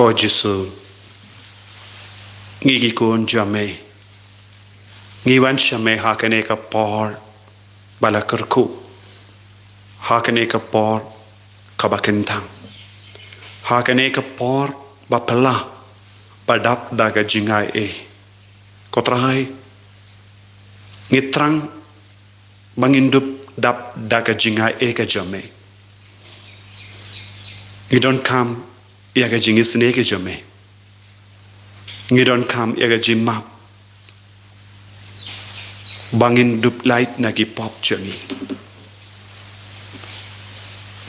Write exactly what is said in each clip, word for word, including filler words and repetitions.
O Jisu, ngi ki khun jong me, ngi wan sha me ha kane ka por ba la kyrkhu, ha kane ka por kaba kyntang, ha kane ka por ba phylla, ba dap da ka jingai-ei. Ko Trai, ngi thrang ba ngin dup dap da ka jingai-ei ka jong me. Ngi donkam ïa ka jingisynei ka jong me. Ngi donkam ïa ka jingmap ba ngin dup lait na ki pop jong ngi.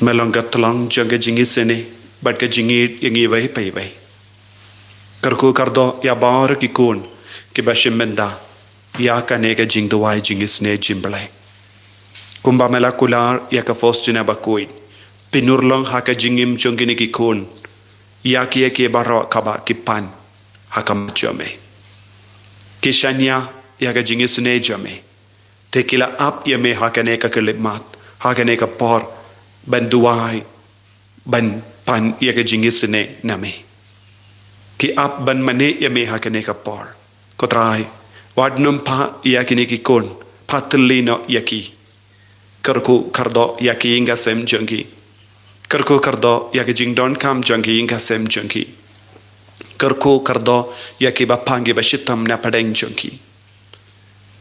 Me long ka tyllong jong ka jingisynei bad ka jingïeit ïa ngi iwei pa iwei. Kyrkhu kyrdoh ïa baroh ki khun kiba shim bynta ïa kane ka jingduwai jingisynei jong U Blei. Kumba me la kular ïa ka Faustina bakhuid, pynurlong ha ka jingim jong kine ki khun ïa kiei kiei baroh kaba ki pan ha khmat jong me. Ki shaniah ïa ka jingisynei jong me, te ki la ap ïa me ha kane ka khyllipmat, ha kane ka por ban duwai, ban pan ïa ka jingisynei na me. Ki ap ban mane ïa me ha kane ka por. Ko Trai, wat nym phah ïa kine ki khun, phah thylli noh ïa ki. Kyrkhu kyrdoh ïa ki ïing ki sem jong ki. Kyrkhu kyrdoh ïa ki jingdonkam jong ki ïing ki sem jong ki. Kyrkhu kyrdoh ïa kiba pang kiba shitom na pdeng jong ki.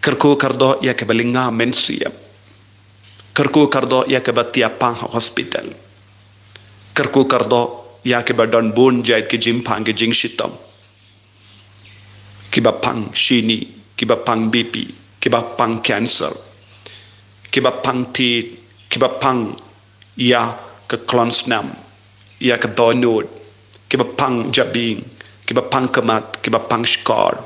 Kyrkhu kyrdoh ïa kiba lynga mynsiem. Kyrkhu kyrdoh ïa kiba thiah pang ha hospital. Kyrkhu kyrdoh ïa kiba don bun jait ki jingpang ki jingshitom. Kiba pang shini, kiba pang B P, kiba pang cancer, kiba pang thied, kiba pang ïa ka klong snam, ïa ka dohnud, kiba pang jabieng, kiba pang khmat, kiba pang shkor,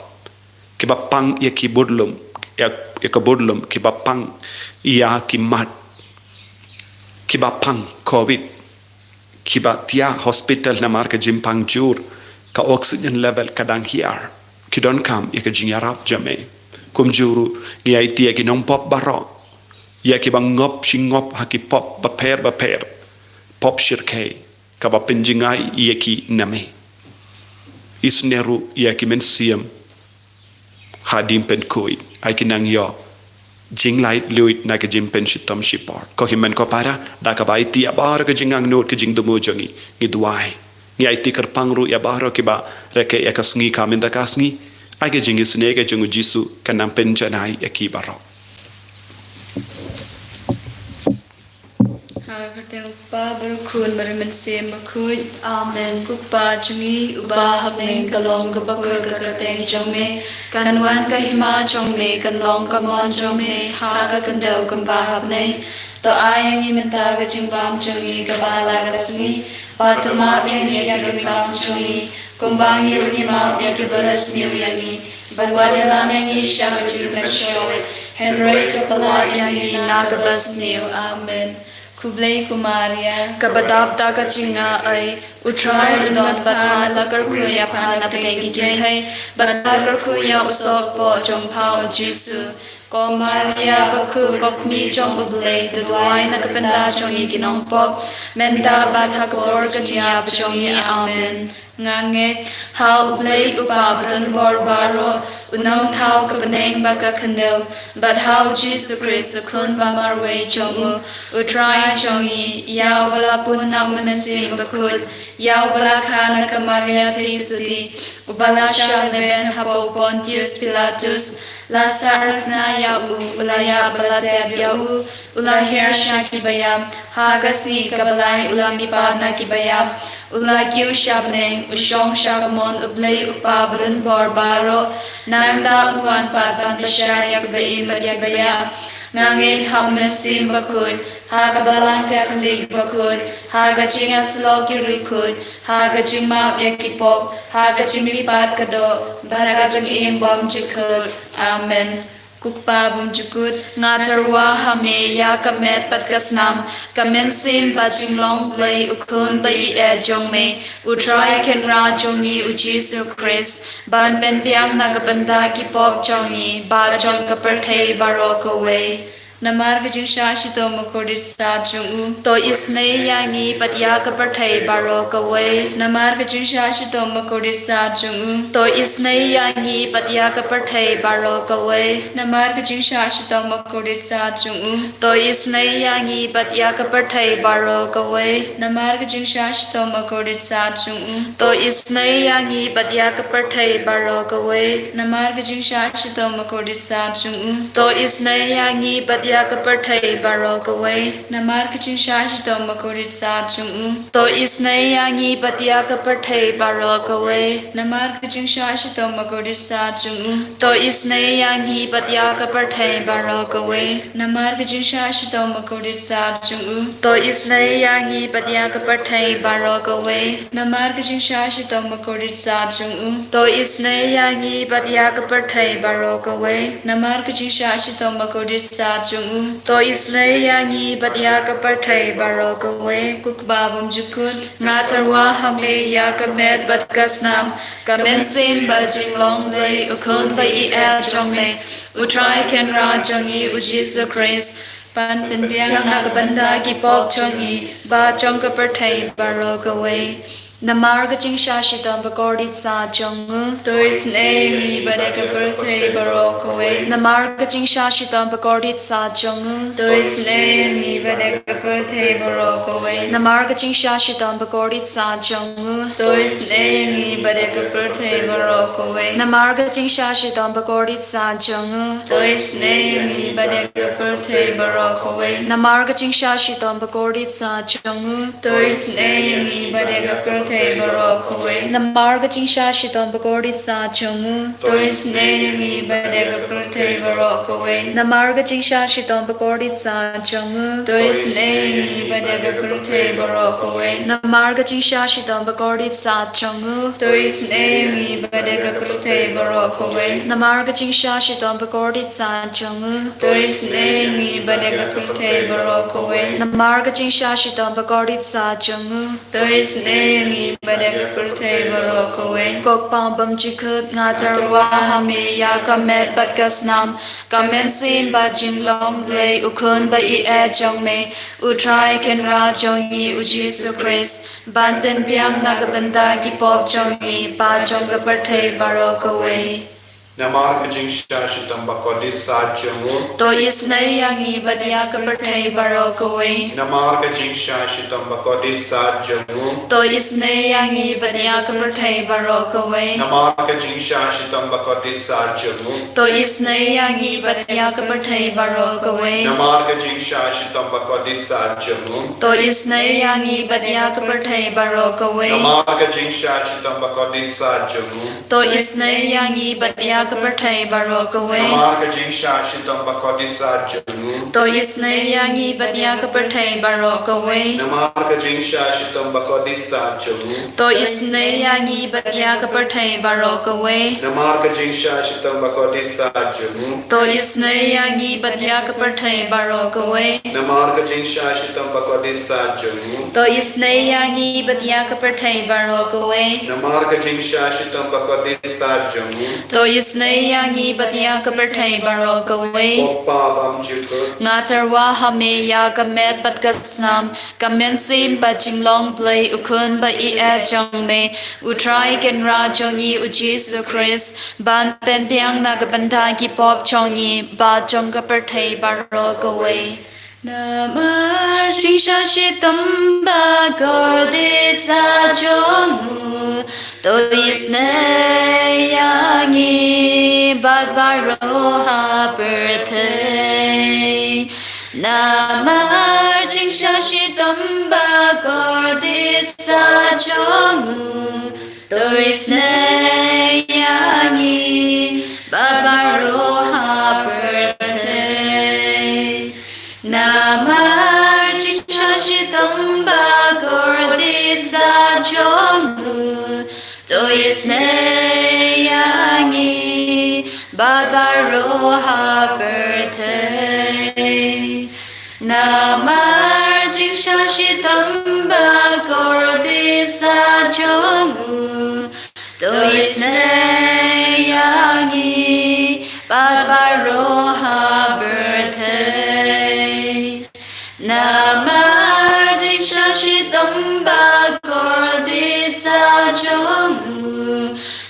kiba pang ïa ki budlum, ïa, ïa ka budlum, kiba pang ïa ki mat, kiba pang covid, kiba thiah hospital namar ka jingpang jur, ka oxygen level ka dang hiar. Ki donkam ïa ka jingïarap jong me. Kumjuh ruh ngi aiti ïa ki nongpop baroh, ïa kiba ngop shi ngop ha ki pop bapher bapher, pop shyrkhei, kaba pynjngai ïa ki na me. Isynei ruh ïa ki mynsiem hadien pynkhuid, ai ki nang ïoh jinglait luid na ka jingpynshitom shipor. Ko hynmen ko para, da kaba aiti ïa baroh ka jingangnud ka jingthmu jong ngi, ngi duwai. Ngi aiti kyrpang ruh ïa baroh kiba rakhe ïa ka sngi ka mynta ka sngi. Ai ka jingisynei ka jong U Jisu kan nang pynjanai ïa ki baroh. Ha ka kyrteng U Kpa bad U Khun bad U Mynsiem Bakhuid. Amen. Ko Kpa jong ngi uba ha bneng, ka long kaba khuid ka kyrteng jong me. Kan wan ka hima jong me, kan long ka mon jong me ha ka khyndew kumba ha bneng. To ai ïa ngi mynta ka jingbam jong ngi kaba la ka sngi. Bad to map ïa ngi ïa ki rymbang jong ngi, kumba ngi ruh ngi map ïa kiba la sniew ïa ngi. Bad wat ïalam ïa ngi sha ka jingpynshoi, hynrei to pyllait ïa ngi na kaba sniew. Amen. Khublei ko Maria, kaba dap da ka jingaiei, U Trai u don bad pha, la kyrkhu ïa pha na pdeng ki kynthei, bad la kyrkhu ïa u sohkpoh jong pha U Jisu. Ko Maria bakhuid, ko Kmie jong U Blei, to duwai na ka bynta jong ngi ki nongpop, mynta bad ha ka por ka jingïap jong ngi. Amen. Nga ngeit ha U Blei U Kpa badonbor baroh, u nongthaw ka bneng bad ka khyndew, bad ha U Jisu Khrist, U Khun ba marwei jong u, U Trai jong ngi, ïa uba la pun na U Mynsiem Bakhuid, ïa uba la kha na ka Maria Theisotti, uba la shah lehbeiñ hapoh u Pontius Pilatus, la sahrkhna ïa u, u la ïap bad la tep ïa u, u la hiar sha kiba ïap, ha ka sngi kaba lai u la mihpat na kiba ïap, u la kiew sha bneng, u shong sha ka mon U Blei U Kpa badonbor baroh, nangta un wan pat ban bishar ïa kiba im bad ïa kiba ïap. Nga ngeit ha U Mynsiem Bakhuid, ha ka Balang Katholik bakhuid, ha ka jingïasyllok ki riewkhuid, ha ka jingmap ïa ki pop, ha ka jingmihpat ka doh, bad ha ka jingim bymjukut. Amen. Ko Kpa bymjukut, nga tyrwa ha me ïa ka met bad ka snam, ka mynsiem bad jinglong Blei U Khun ba ïeit jong me, U Trai Kynrad jong ngi U Jisu Khrist, ban pynbiang na ka bynta ki pop jong ngi bad jong ka pyrthei baroh kawei. Namar ka jingshah shitom bakordit sat jong u. To isynei ïa ngi bad ïa ka pyrthei baroh kawei. Namar ka jingshah shitom bakordit sat jong u. To isynei ïa ngi bad ïa ka pyrthei baroh kawei. Namar ka jingshah shitom bakordit sat jong u. To isynei ïa ngi bad ïa ka pyrthei baroh kawei. Namar ka jingshah shitom bakordit sat jong u. To isynei ïa ngi bad ïa ka pyrthei baroh kawei. Namar ka jingshah shitom bakordit sat jong u. To isynei ïa ngi bad ïa ka pyrthei baroh kawei. Namar ka jingshah shitom bakordit sat jong u. To isynei ïa ngi bad ïa ka pyrthei baroh kawei. Namar ka jingshah shitom bakordit sat jong u. To isynei ïa ngi bad ïa ka pyrthei baroh kawei. Namar ka jingshah shitom bakordit sat jong u. To isynei ïa ngi bad ïa ka pyrthei baroh kawei. Namar ka jingshah shitom bakordit sat jong u. To isynei ïa ngi bad ïa ka pyrthei baroh kawei. Namar ka jingshah shitom bakordit sat jong u. To isynei ïa ngi bad ïa ka pyrthei baroh kawei. Ko Kpa bymjukut, nga tyrwa ha me ïa ka met bad ka snam, ka mynsiem bad jinglong Blei u Khun ba ïeit jong me, U Trai Kynrad jong ngi U Jisu Khrist, ban pynbiang na ka bynta ki pop jong ngi bad jong ka pyrthei baroh kawei. Namar ka jingshah shitom bakordit sat jong u. To isynei ïa ngi bad ïa ka pyrthei baroh kawei. Namar ka jingshah shitom bakordit sat jong u. To isynei ïa ngi bad ïa ka pyrthei baroh kawei. Namar ka jingshah shitom bakordit sat jong u. To isynei ïa ngi bad ïa ka pyrthei baroh kawei. Namar ka jingshah shitom bakordit sat jong u. To isynei ïa ngi bad ïa ka pyrthei baroh kawei. Namar ka jingshah shitom bakordit sat jong u. To isynei ïa ngi bad ïa ka pyrthei baroh kawei. Namar ka jingshah shitom bakordit sat jong u. To isynei ïa ngi bad ïa ka pyrthei baroh kawei. Namar ka jingshah shitom bakordit sat jong u. To isynei ïa ngi bad ïa ka pyrthei baroh kawei. Namar ka jingshah shitom bakordit sat jong u. To isynei ïa ngi bad ïa ka pyrthei baroh kawei. Namar ka jingshah shitom bakordit sat jong u. To isynei ïa ngi bad ïa ka pyrthei baroh kawei. Namar ka jingshah shitom bakordit sat jong u. To isynei ïa ngi bad ïa ka pyrthei baroh kawei. Ko Kpa bymjukut, nga tyrwa ha me ïa ka met bad ka snam, ka mynsiem bad jinglong Blei u Khun ba ïeit jong me, U Trai Kynrad jong ngi U Jisu Khrist, ban pynbiang na ka bynta ki pop jong ngi bad jong ka pyrthei baroh kawei. Namar ka jingshah shitom bakordit sat jong u. To isynei ïa ngi bad ïa ka pyrthei baroh kawei. Namar ka jingshah shitom bakordit sat jong u. To isynei ïa ngi bad ïa ka pyrthei baroh kawei. Namar ka jingshah shitom bakordit sat jong u. To isynei ïa ngi bad ïa ka pyrthei baroh kawei. Namar ka jingshah shitom bakordit sat jong u. To isynei ïa ngi bad ïa ka pyrthei baroh kawei. Namar ka jingshah shitom bakordit sat jong u. To isynei ïa ngi bad ïa ka pyrthei baroh kawei. Namar ka jingshah shitom bakordit sat jong u. To isynei ïa ngi bad ïa ka pyrthei baroh kawei. Namar ka jingshah shitom bakordit sat jong u. To isynei ïa ngi bad ïa ka pyrthei baroh kawei. Namar ka jingshah shitom bakordit sat jong u. To isynei ïa ngi bad ïa ka pyrthei baroh kawei. Namar ka jingshah shitom bakordit sat jong u. To isynei ïa ngi bad ïa ka pyrthei baroh kawei. Namar ka jingshah shitom bakordit sat jong u. To isynei ïa ngi bad ïa ka pyrthei baroh kawei. Ko Kpa bymjukut, nga tyrwa ha me ïa ka met bad ka snam, ka mynsiem bad jinglong Blei u Khun ba ïeit jong me, U Trai Kynrad jong ngi U Jisu Khrist, ban pynbiang na ka bynta ki pop jong ngi bad jong ka pyrthei baroh kawei. Namar jingshah shitom bakordit sat jong u, to isynei ïa ngi bad baroh ha pyrthei. Namar jingshah shitom bakordit sat jong u, to isynei ïa ngi bad baroh ha pyrthei. Namar jingshah shitom bakordit sat jong u, to isynei ïa ngi bad baroh ha pyrthei. Namar jingshah shitom bakordit sat jong u, to isynei ïa ngi bad baroh ha pyrthei.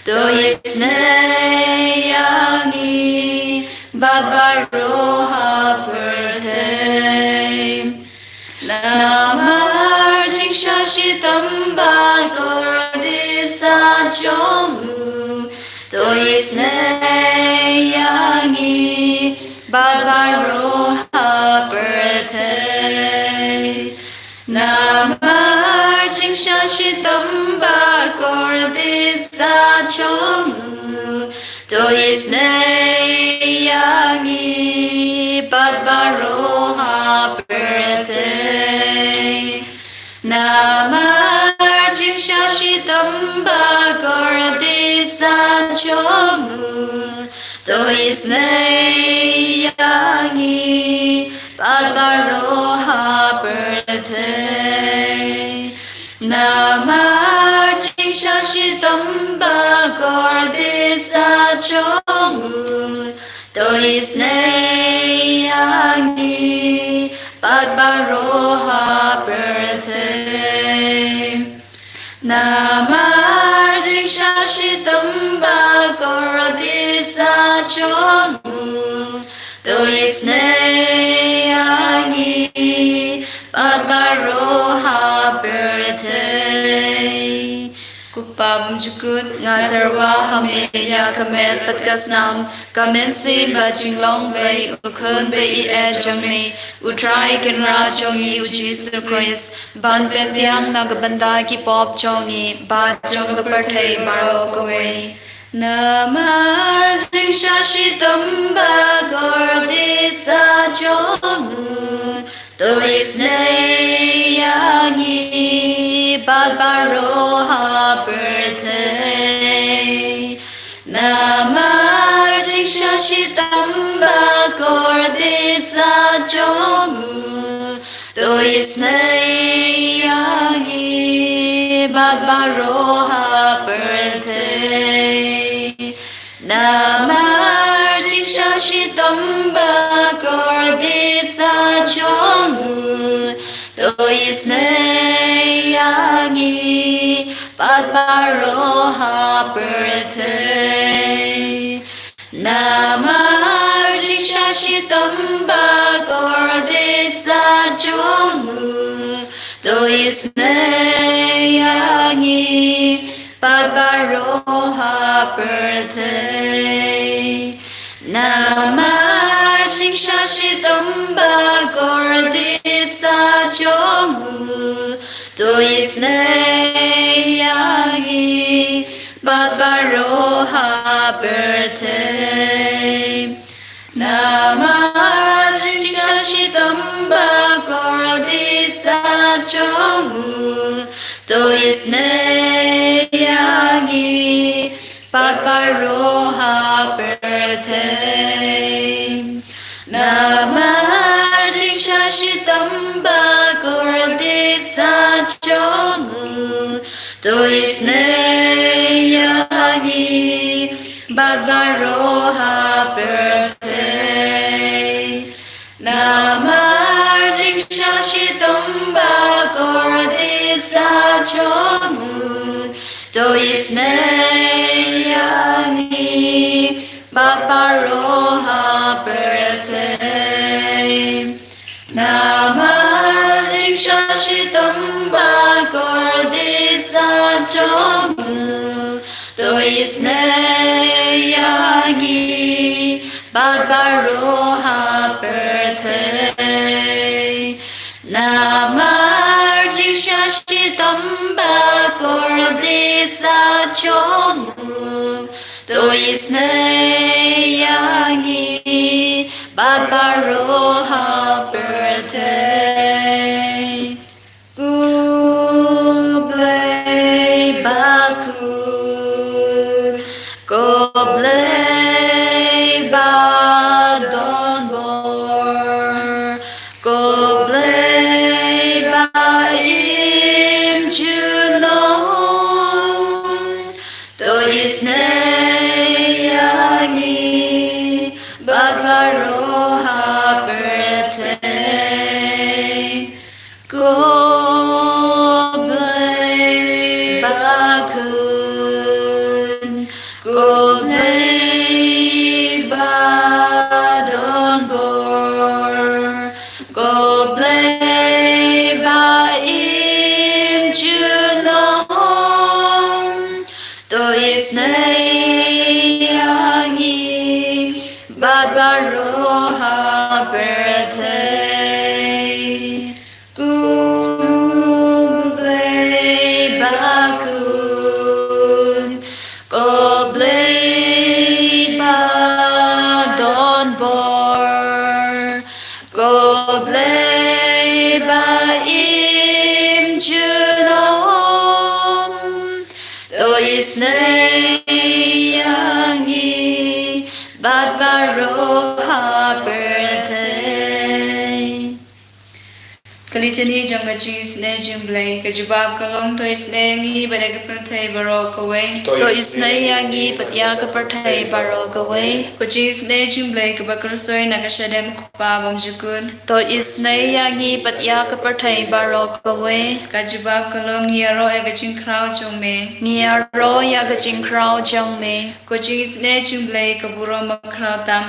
to isynei ïa ngi bad baroh ha pyrthei. Namar jingshah shitom ba kordit sa jong u, to isynei ïa ngi bad baroh ha pyrthei. Namar jingshah shitom ba kordit sa jong u, to isynei ïa ngi bad baroh ha pyrthei. Namar jingshah shitom ba kordit sa jong u, to isynei ïa ngi bad baroh ha pyrthei. Namar jingshah shitom ba kordit sa jong u, to isynei ïa ngi bad baroh ha pyrthei. Namar jingshah shitom ba kordit sa jong u, to isynei ïa ngi bad baroh ha pyrthei. Ko Pa bymjukut, nga tyrwa ha me ïa ka met bad ka snam, ka mynsiem bad jinglong Blei, U Khun ba ïeit jong me, U Trai Kynrad jong ngi U Jisu Khrist, ban pynbiang na ka bynta ki pop jong ngi bad jong ka pyrthei baroh kawei. Namar jingshah shitom ba kordit sa jong u, to isynei ïa ngi bad baroh ha pyrthei. Namar jingshah shitom ba kordit sa jong u, to isynei ïa ngi bad baroh ha pyrthei. Namar jingshah shitom ba kordit sa jong u, to isynei ïa ngi bad baroh ha pyrthei. Namar jingshah shitom ba kordit sa jong u, to isynei ïa ngi bad baroh ha pyrthei. Namar jingshah shitom ba kordit sa jong u, to isynei ïa ngi bad baroh ha pyrthei. Namar jingshah shitom ba kordit sa jong u, to isynei ïa ngi bad baroh ha pyrthei. Namar jingshah shitom ba kordit sa jong u, to isynei ïa ngi bad baroh ha pyrthei. Namar jingshah shitom ba kordit sa jong u, to isynei ïa ngi bad baroh ha pyrthei. Namar jingshah shitom ba kordit sa jong u, to isynei ïa ngi bad baroh ha pyrthei. Namar jingshah shitom ba kordit sa jong u, to isynei ïa ngi bad baroh ha pyrthei. Ko Blei bakhuid, ko Blei ba don bor, ko Blei ba im junom, to isynei ïa ngi bad baroh ha pyrthei. Ko Blei bakhuid, To isnei ïa ngi bad baroh ha pyrthei. Ko Blei ba khun, ko Blei ba don bor, ko Blei ba im junom. To isnei ïa ngi bad baroh ha pyrthei. Ka Litany jong ka jingisnei jong U Blei. Ka jubab ka long: To isnei ïa ngi bad ïa ka pyrthei baroh kawei. To isnei ïa ngi bad ïa ka pyrthei baroh kawei. Ka jingisnei jong U Blei kaba kyrsoi na ka shadem U Kpa bymjukut. To isnei ïa ngi bad ïa ka pyrthei baroh kawei. Ka jubab ka long: Ngi ïaroh ïa ka jingkhraw jong me. Ngi ïaroh ïa ka jingkhraw jong me. Ka jingisnei jong U Blei ka burom bakhraw tam.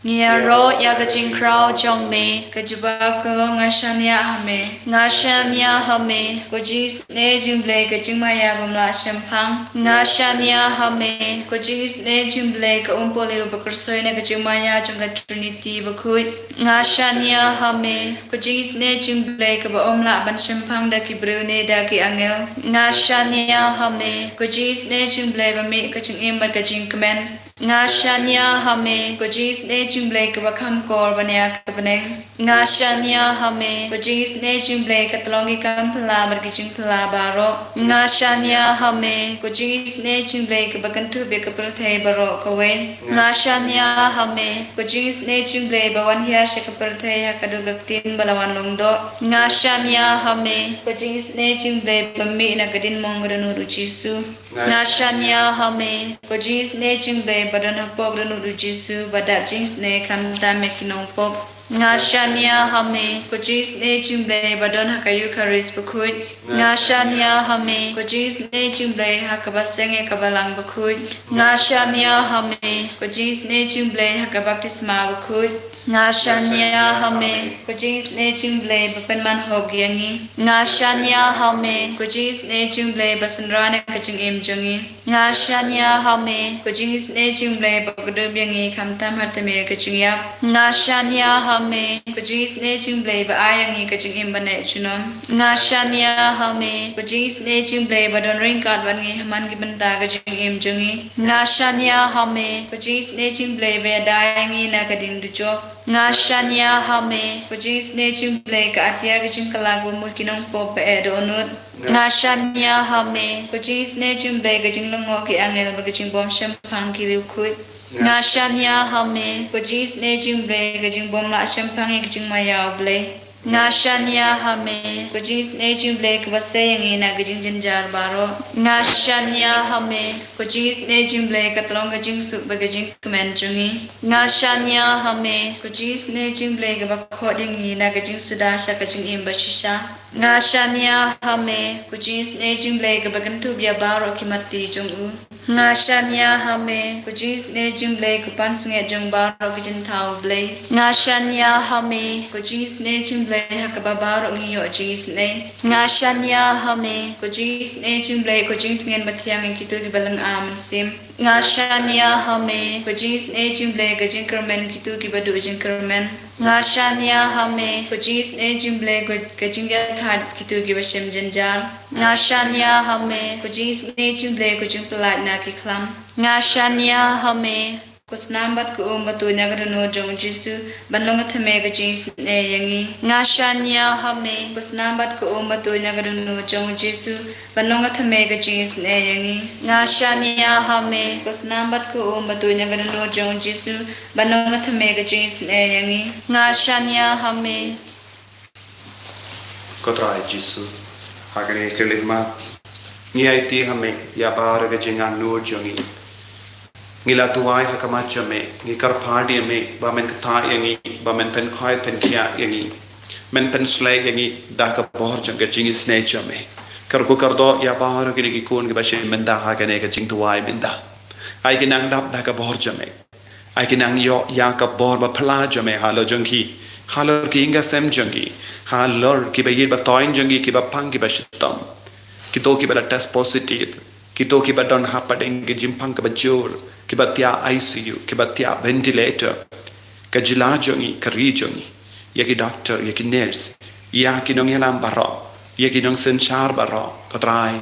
Ngi ïaroh ïa ka jingkhraw jong me. Ka jubab ka long: Nga shaniah ha me. Nga shaniah ha me. Ka jingisnei jong U Blei ka jingmaïa bym lah shemphang. Nga shaniah ha me. Ka jingisnei jong U Blei ka umpohliew ba kyrsoi na ka jingmaïa jong ka Trinity bakhuid. Nga shaniah ha me. Ka jingisnei jong U Blei kaba ym lah ban shemphang da ki briew ne da ki angel. Nga shaniah ha me. Ka jingisnei jong U Blei ba mih ka jingim bad ka jingkmen. Nga shaniah ha me. Ka jingisnei jong U Blei kaba kham kor ban ïa ka bneng. Nga shaniah ha me. Ka jingisnei jong U Blei ka tlong ki kam phylla bad ki jingphylla baroh. Nga shaniah ha me. Ka jingisnei jong U Blei kaba kynthup ïa ka pyrthei baroh kawei. Nga shaniah ha me. Ka jingisnei jong U Blei ba wan hiar sha ka pyrthei ha ka dur ka ktien ba la wan long doh. Nga shaniah ha me. Ka jingisnei jong U Blei ba mih na ka diengmong ka dohnud U Jisu. Nga shaniah ha me. Ka jingisnei jong U Blei ba don hapoh ka dohnud U Jisu ba dap jingisnei khamtam ïa ki nongpop. Nga shaniah ha me. Ka jingisnei jong U Blei ba don ha ka Eukharist bakhuid. Nga shaniah ha me. Ka jingisnei jong U Blei ha kaba seng ïa ka balang bakhuid. Nga shaniah ha me. Ka jingisnei jong U Blei ha ka baptisma bakhuid. Nga shaniah ha me. Ka jingisnei jong U Blei ba pynman hok ïa ngi. Nga shaniah ha me. Ka jingisnei jong U Blei ba synran ïa ka jingim jong ngi. Nga shaniah ha me. Ka jingisnei jong U Blei ba kdup ïa ngi khamtam ha tmier ka jingïap. Nga shaniah ha me. Ka jingisnei jong U Blei ba ai ïa ngi ka jingim ba neh junom. Nga shaniah ha me. Ka jingisnei jong U Blei ba don ryngkat bad ngi ha man ki bynta ka jingim jong ngi. Nga shaniah ha me. Ka jingisnei jong U Blei ba ïada ïa ngi na ka diengdujok. Nga shaniah ha me. Ka jingisnei jong U Blei ka atiar ka jingkylla ba mut ki nongpop ba eh dohnud. Nga shaniah ha me. Ka jingisnei jong U Blei ka jinglyngngoh ki angel bad ka jingbym shemphang ki riewkhuid. Nga shaniah ha me. Ka jingisnei jong U Blei ka jingbym lah shemphang ïa ka jingmaïa U Blei. Nga shaniah ha me. Ka jingisnei jong U Blei kaba sei ïa ngi na ka jingjynjar baroh. Nga shaniah ha me. Ka jingisnei jong U Blei ka tlong ka jingsuk bad ka jingkmen jong ngi. Nga shaniah ha me. Ka jingisnei jong U Blei kaba khot ïa ngi na ka jingsuda sha ka jingim bashisha. Nga shaniah ha me. Ka jingisnei jong U Blei kaba kynthup ïa baroh ki matti jong u. Nga shaniah ha me. Ka jingisnei jong U Blei ka pansngiat jong baroh ki jingthaw U Blei. Nga shaniah ha me. Ka jingisnei jong U Blei ha kaba baroh ngi ïoh jingisnei. Nga shaniah ha me. Ka jingisnei jong U Blei ka jingtngen bathiang ïa kito kiba lynga mynsiem. Nga shaniah ha me. Ka jingisnei jong U Blei ka jingkyrmen kito kiba duh jingkyrmen. Nga shaniah ha me. Ka jingisnei jong U Blei ka, ka jingïathait kito kiba shem jynjar. Nga shaniah ha me. Ka jingisnei jong U Blei ka jingpyllait na ki khlam. Nga shaniah ha me. Ka snam bad ka um ba tuid na ka dohnud jong u Jisu ban long ka thymmai ka jingisnei ïa ngi. Nga shaniah ha me. Ka snam bad ka um ba tuid na ka dohnud jong u Jisu ban long ka thymmai ka jingisnei ïa ngi. Nga shaniah ha me. Ka snam bad ka um ba tuid na ka dohnud jong u Jisu ban long ka thymmai ka jingisnei ïa ngi. Nga shaniah ha me. Ko Trai Jisu, ha kane ka khyllipmat ngi aiti ha me ïa baroh ka jingangnud jong ngi. Ngi la duwai ha khmat jong me, ngi kyrpad ïa me ba men kyrteng ïa ngi, ba men pynkhuid pynkhiah ïa ngi, men pynshlei ïa ngi da ka bor jong ka jingisnei jong me. Kyrkhu kyrdoh ïa baroh kine ki khun kiba shim bynta ha kane ka jingduwai mynta. Ai ki nang dap da ka bor jong me. Ai ki nang ïoh ïa ka bor ba phylla jong me halor jong ki, halor ki ïing ki sem jong ki, halor kiba ïeit ba thoiñ jong ki, kiba pang kiba shitom, kito kiba la test positive, Kito kiba don hapdeng ka jingpang kaba jur, kiba thiah I C U, kiba thiah ventilator. Ka jylla jong ngi, ka ri jong ngi. Ïa ki doctor, ïa ki nurse, ïa ki nongïalam baroh, ïa ki nongsynshar baroh, ko Trai.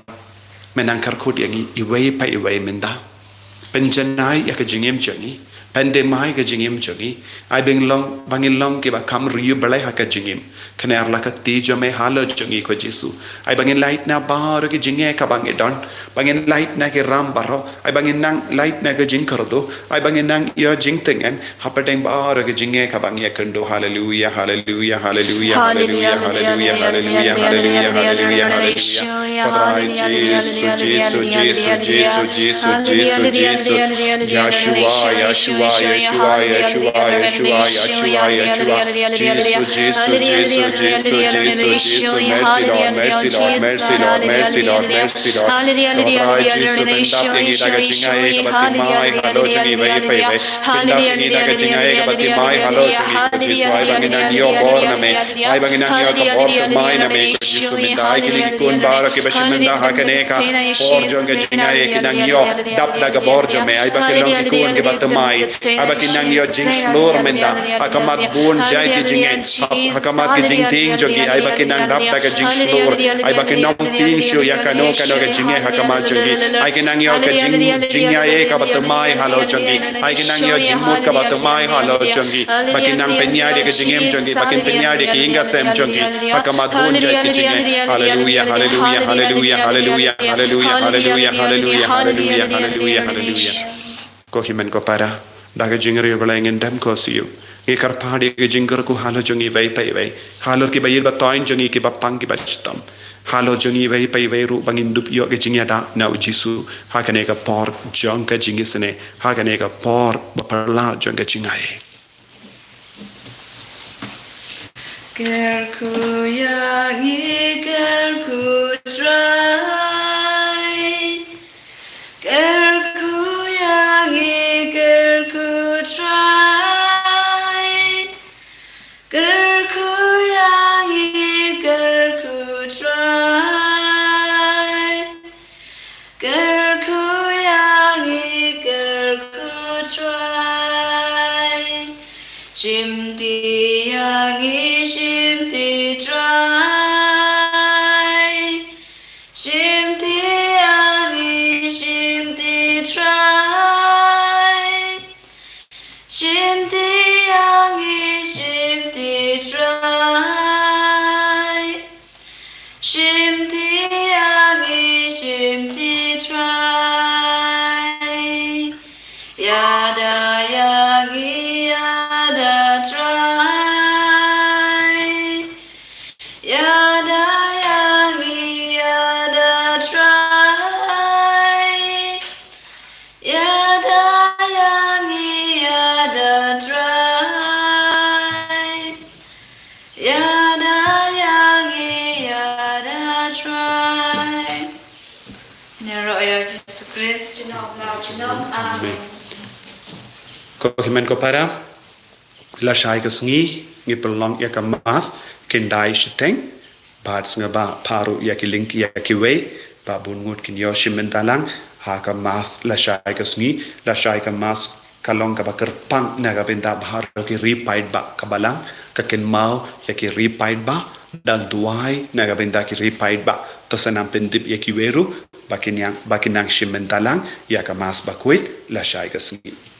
Men nang kyrkhu ïa ngi, iwei pa iwei mynta. Pynjanai ïa ka jingim jong ngi, pyndem ïa ka jingim jong ngi. Ai ba ngin long, ba ngin long kiba kham riewblei ha ka jingim. Kane la ka kti jong me halor jong ngi ko Jisu. Ai ba ngin lait na baroh ki jingeh kaba ngi don. Ba ngin lait na ki ram baroh. Ai ba ngin nang lait na ka jingkyrduh. Ai ba ngin nang ïoh jingtngen. Hapdeng baroh ki jingeh kaba ngi ïakynduh. Haleluia, haleluia, haleluia, haleluia, haleluia, haleluia, haleluia, haleluia, haleluia. Ko Trai Jisu, Jisu, Jisu, Jisu, Jisu, Jisu. Yeshua, Yeshua, Yeshua, Yeshua, Yeshua, Yeshua, Yeshua. Jisu, Jisu, Jisu, Jisu, Jisu. Mercy, Lord, mercy, Lord, mercy, Lord, mercy, Lord. Ko Trai Jisu, pyndap ïa ngi da ka jingaiei kaba thymmai halor jong ngi iwei pa iwei. Pyndap ïa ngi da ka jingaiei kaba thymmai halor jong ngi ko Jisu. Ai ba ngin nang ïoh bor na me. Ai ba ngin nang ïoh ka bor thymmai na me ko Jisu mynta. Ai kine ki khun baroh kiba shim mynta ha kane ka por jong ka jingaiei kin nang ïoh dap da ka bor jong me. Ai ba kin long ki khun kiba thymmai. Ai ba kin nang ïoh jingshlur mynta ha khmat bun jait ki jingeh. Ha, ha khmat ki jingtieng jong ki, ai ba kin nang dap da ka jingshlur. Ai ba kin nym tieng shuh ïa kano kano ka jingeh ha khmat jong ki. Ai kin nang ïoh ka jing, jingaiei kaba thymmai halor jong ki. Ai kin nang ïoh jingmut kaba thymmai halor jong ki. Ba kin nang pynïaid ïa ka jingim jong ki, ba kin pynïaid ïa ka ïing ka sem jong ki. Ha khmat bun jait ki jingeh. Haleluia, haleluia, haleluia, haleluia. Ko hynmen ko para, da ka jingriewblei ngin dem ko sha u. Ngi kyrpad ïa ka jingkyrkhu halor jong ngi iwei pa iwei. Halor kiba ïeit ba toiñ jong ngi, kiba pang kiba shitom. Halor jong ngi iwei pa iwei ruh ba ngin dup ïoh ka jingïada na u Jisu. Ha kane ka por jong ka jingisynei. Ha kane ka por ba phylla jong ka jingaiei. Kyrkhu ïa ngi, kyrkhu Trai. Kyrkhu ïa ngi, kyrkhu Trai. Kyrkhu ïa ngi, kyrkhu Trai. Kyrkhu ïa ngi, kyrkhu Trai. Shimti ïa ngi, shimti Trai. Shimti ïa ngi, shimti Trai. Shimti ïa ngi, shimti Trai. Shimti ïa ngi, shimti Trai. Ïada ïa ngi, ïada Trai. Ïada ïa ngi, ïada Trai. Ïada ïa ngi, ïada Trai. Ïada ïa ngi, ïada Trai. Nero ïa Jisu Khrist, jinom la jinom. Amen. Amen. Ko hynmen ko para, lashai ka sngi ngi pynlong ïa ka Mass khyndai shiteng. Bad sngewbha phah ruh ïa ki link ïa kiwei ba bun ngut kin ïoh shim bynta lang ha ka Mass lashai ka sngi. Lashai ka Mass ka long kaba kyrpang na ka bynta baroh ki ri paidbah, ka Balang ka kynmaw ïa ki ri paidbah, dang duwai na ka bynta ki ri paidbah. To sa nang pyndep ïa kiwei ruh ba kin nang, ba kin nang shim bynta lang ïa ka Mass bakhuid lashai ka sngi.